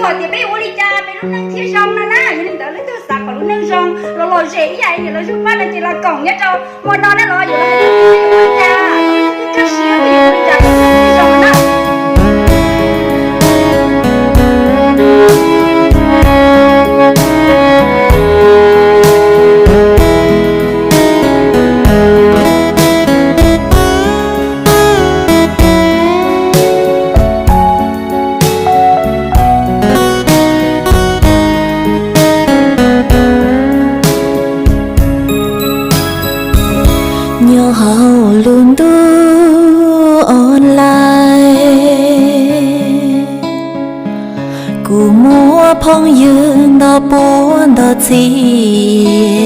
Tias peb ua li cas peb lub neej thiaj zoo no na, yog li ntawd leej twg xav kom lub neej zoo los lom zem ib yam li niam lawv zub paj no ces los koom nyob rau hmo no na los yuav los hais tias peb ua li cas kaj siab peb yuav ua li cas kom lub neej thiaj zoo na. Nyob hauv lub ntuj online, kuv muaj phooj ywg ntau puav ntau txhiab,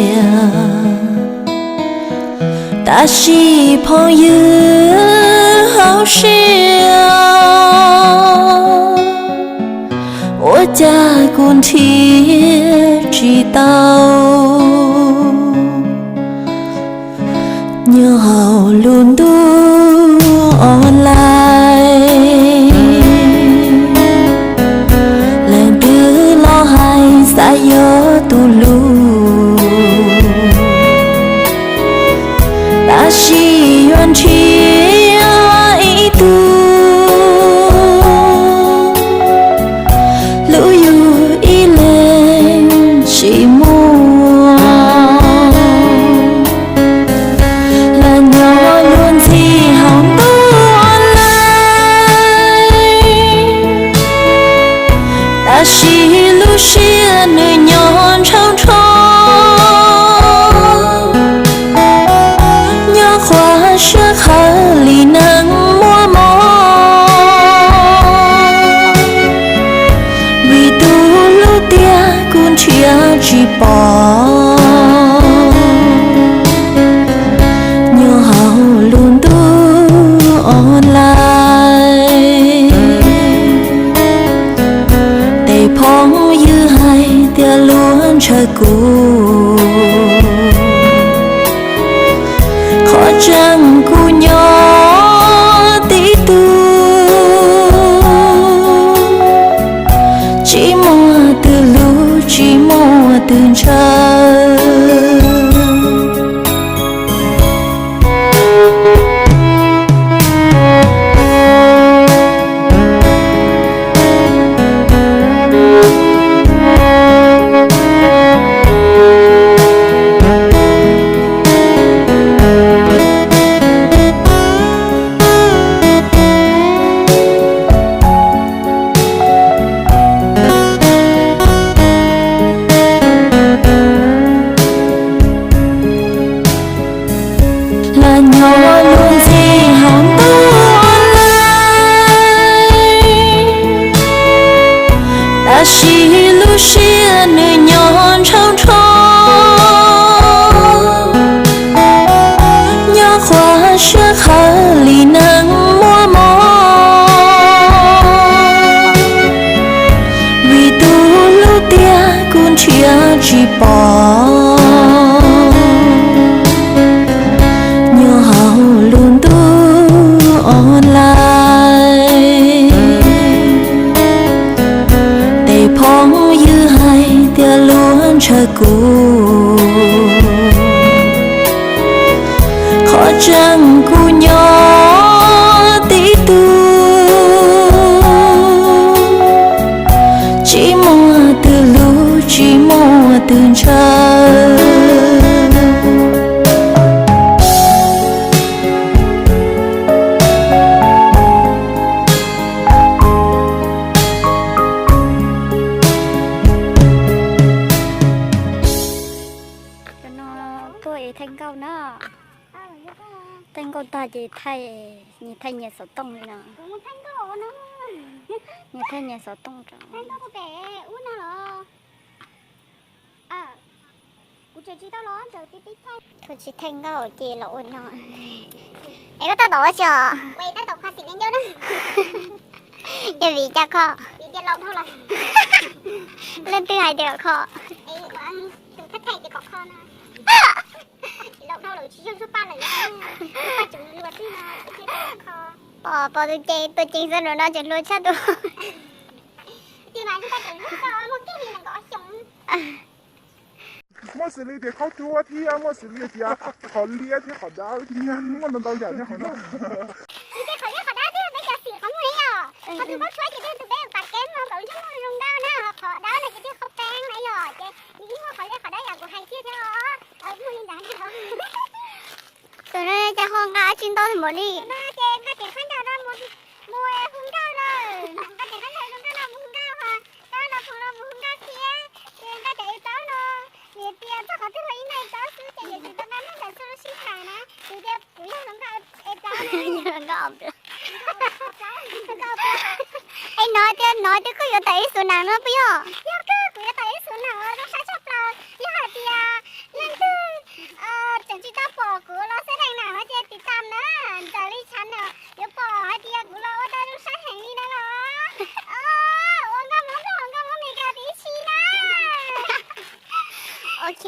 tab sis phooj ywg hauv siab ua cas kuv nrhiav tsis tau. Nyob hauv lub ntuj online, leej twg los hais xav yuav tus hlub, tab sis yuav nrhiav ib tug hlub yus ib leeg tsis muaj. Los nyob luag ntxhi hauv ntuj online, tab sis lub siab nws nyob ntshaus ntsho, nyob qhuav siab khawv li neeg muaj mob. Vim tus hlub tiag kuv nrhiav tsis pom. Nyob hauv lub ntuj online, tej phooj ywg hais tias luag ntshaw kuv, qhov tseeb kuv nyob tib tug, tsis muaj twg hlub tsis muaj twg ntshaw. Los nyob luag ntxhi hauv ntuj online, tab sis lub siab nws nyob ntshaus ntsho, nyob qhuav siab khawv li neeg muaj mob. Vim tus hlub tiag kuv nrhiav tsis pom. Nyob hauv lub ntuj online, tej phooj ywg hais tias luag ntshaw kuv, qhov tseeb kuv nyob tib tug, tsis muaj twg hlub tsis muaj twg ntshaw. Cov no tuaj es thaij nkauj na. Thaij nkauj tag ces thaij, nyias thaij nyias xov tooj li no. Nyias thaij nyias xov tooj rau. Kuv tsis thaij nkauj ces los ua no. Es koj tab tom ua tsi os? Yog vim cas kho? Leej twg hais tias kho? Pom, pom tus ceev, tus ceev xwb nraum no tseem hluas tshaj tus. Muaj xws li tias khaub thuab thiab muaj xws li tias qhov liab thiab qhov dawb thiab, muaj ntau ntau yam nyob qhov no. Ces qhov liab qhov dawb thiab peb cov xim qhov muag yom. Qhov tus khaub thuab ces thiaj tus peb pas kev no npaum li ntsej muag zoo nkauj na, ho qhov dawb no ces thiaj khaub peeb na yom. Ces nws yeej muaj qhov liab qhov dawb yam kuv hais thiab thiab os. Muaj li ntawd. Tus no cas ho nqa tsis ntau npaum li. Ces nqa cev khaub ncaws no mus hu nkauj lawm, nqa cev khaub ncaws zoo nkauj no mus hu nkauj, ho tab no phoom no mus hu nkauj thiab. Ces nqa cov es plaub no, vim tias txog qhov twg los yeej nqa es plaub xwb ces yuav tsum tau nqa npaum ntawd xwb lub sij hawm na. Vim tias kuv yog hluas nkauj es plaub, es no tias no tias koj yuav tawm ib xuv nees no puas yog? Yog kawg, kuv yuav tawm ib xuv nees zoo saib tshaj plaws. Yog hais tias leej twg tseem tsis tau pom kuv los xab dees na ces tiv tam na, ntxaws li tshav na, yuav pom hais tias kuv los ua tau zoo saib heev li na los. Ua nkauj Hmoob Nplog, nkauj Hmoob Meskas tib si na. Ok.